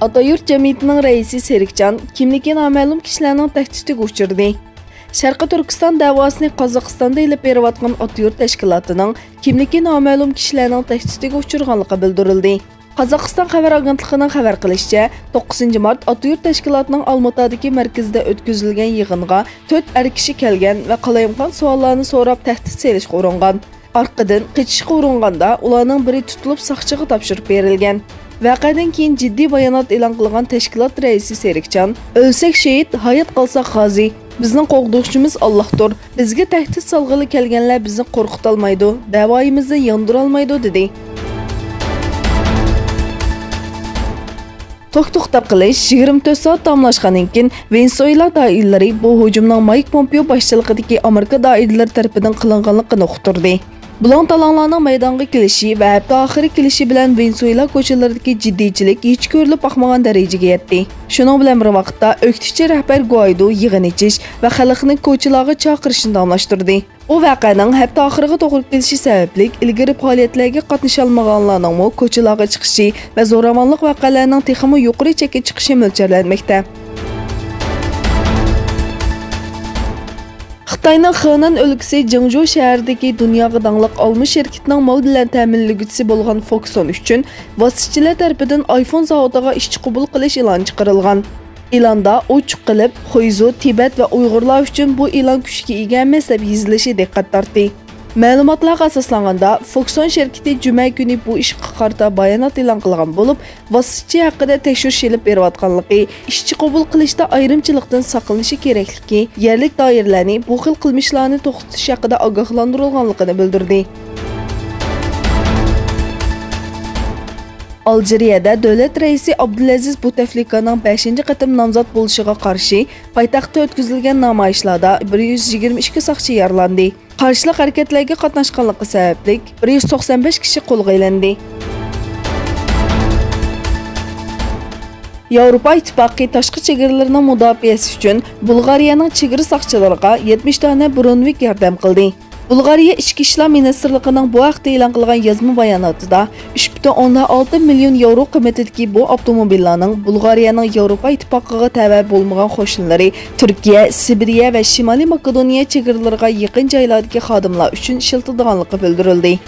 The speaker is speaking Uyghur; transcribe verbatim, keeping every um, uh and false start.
ئاتايۇرت جەمئىيىتىنىڭ رەئىسى سېرىكجان كىملىكى نامەلۇم كىشىلەرنىڭ تەھدىتىگە ئۇچرىدى. شەرقىي تۈركىستان دەۋاسىنى قازاقىستاندا ئېلىپ بېرىۋاتقان ئاتايۇرت تەشكىلاتىنىڭ كىملىكى نامەلۇم كىشىلەرنىڭ تەھدىتىگە ئۇچرىغانلىقى بىلدۈرۈلدى. قازاقىستان خەۋەر ئاگېنتلىقىنىڭ خەۋەر قىلىشىچە، توققۇزىنچى مارت ئاتايۇرت تەشكىلاتىنىڭ ئالماتادىكى مەركىزىدە ئۆتكۈزۈلگەن يىغىنغا تۆت ئەر كىشى كەلگەن ۋە قالايمىقان سوئاللارنى سوراپ تەھدىت سېلىشقا ئۇرۇنغان. ئارقىدىن قېچىشقا ئۇرۇنغاندا، ئۇلارنىڭ بىرى تۇتۇلۇپ ساقچىغا تاپشۇرۇپ بېرىلگەن. ۋەقەدىن كېيىن جىددىي بايانات ئېلان قىلغان تەشكىلات رەئىسى سېرىكجان، «ئۆلسەك شېھىت، ھايات قالساق غازى. بىزنىڭ قوغدىغۇچىمىز ئاللاھتۇر. بىزگە تەھدىت سالغىلى كەلگەنلەر بىزنى قورقۇتالمايدۇ، دەۋايىمىزنى ياندۇرالمايدۇ» دېدى. توك توختاپ قېلىش يىگىرمە تۆت سائەت تاماملاشقاندىن كېيىن، ۋېنېسۇېلا دائىرىلىرى بۇ ھۇجۇمنىڭ مايك پومپېئو باشچىلىقىدىكى ئامېرىكا دائىرىلىرى تەرىپىدىن قىلىنغانلىقىنى ئۇقتۇردى. بۇلاڭ-تالاڭلارنىڭ مەيدانغا كېلىشى ۋە ھەپتە ئاخىرى كېلىشى بىلەن ۋېنېسۇېلا كوچىلىرىدىكى جىددىيچىلىك ھېچ كۆرۈلۈپ باقمىغان دەرىجىگە يەتتى. شۇنىڭ بىلەن بىر ۋاقىتتا، ئۆكتىچى رەھبەر گۇئايدو يىغىن ئېچىش ۋە خەلقنى كوچىلارغا چاقىرىشنى داۋاملاشتۇردى. ئۇ ۋەقەنىڭ ھەپتە ئاخىرىغا توغرا كېلىشى سەۋەبلىك، ئىلگىرى پائالىيەتلەرگە قاتنىشالمىغانلارنىڭمۇ كوچىلارغا چىقىشى ۋە زوراۋانلىق ۋەقەلەرنىڭ تېخىمۇ يۇقىرى چەككە چىقىشى مۆلچەرلەنمەكتە. خىتاينىڭ خېنەن ئۆلكىسى جېڭجۇ شەھىرىدىكى دۇنياغا داڭلىق ئالما شىركىتىنىڭ مال بىلەن تەمىنلىگۈچىسى بولغان فوكسون ئۈچۈن ۋاسىتىچىلەر تەرىپىدىن ئايفون زاۋۇتىغا ئىشچى قوبۇل قىلىش ئېلانى چىقىرىلغان. ئېلاندا ئوچۇق قىلىپ، خۇيزۇ، تىبەت ۋە ئۇيغۇرلار ئۈچۈن بۇ ئېلان كۈچكە ئىگە ئەمەس دەپ يېزىلىشى دىققەت تارتتى. مەلۇماتلارغا ئاساسلانغاندا، فوكسون شىركىتى جۈمە كۈنى بۇ ئىشقا قارىتا بايانات ئېلان قىلغان بولۇپ، ۋاسىتىچى ھەققىدە تەكشۈرۈش ئېلىپ بېرىۋاتقانلىقى، ئىشچى قوبۇل قىلىشتا ئايرىمچىلىقتىن ساقلىنىشى كېرەكلىكى، يەرلىك دائىرىلەرنى بۇ خىل قىلمىشلارنى توختىتىش ھەققىدە ئاگاھلاندۇرۇلغانلىقىنى بىلدۈردى. ئالجىرىيەدە دۆلەت رەئىسى ئابدۇلئەزىز بۇتەفلىكانىڭ بەشىنچى قېتىم نامزات بولۇشىغا قارشى پايتەختتە ئۆتكۈزۈلگەن نامايىشلاردا بىر يۈز يىگىرمە ئىككى ساقچى يارىلاندى. قارشىلىق ھەرىكەتلەرگە قاتناشقانلىقى سەۋەبلىك، بىر يۈز توقسان بەش كىشى قولغا ئېلىندى. ياۋروپا ئىتتىپاقى تاشقى چېگرىلىرىنىڭ مۇداپىئەسى ئۈچۈن بۇلغارىيەنىڭ چېگرا ساقچىلىرىغا يەتمىش دانە برونۋىك ياردەم قىلدى. بۇلغارىيە ئىچكى ئىشلار مىنىستىرلىقىنىڭ بۇ ھەقتە ئېلان قىلغان يازما باياناتىدا، ئۈچ پۈتۈن ئوندىن ئالتە مىليون ياۋرو قىممىتىدىكى بۇ ئاپتوموبىللارنىڭ بۇلغارىيەنىڭ ياۋروپا ئىتتىپاقىغا تەۋە بولمىغان قوشنىلىرى تۈركىيە، سىبىرىيە ۋە شىمالىي ماكېدونىيە چېگرىلىرىغا يېقىن جايلاردىكى خادىملار ئۈچۈن ئىشلىتىدىغانلىقى بىلدۈرۈلدى.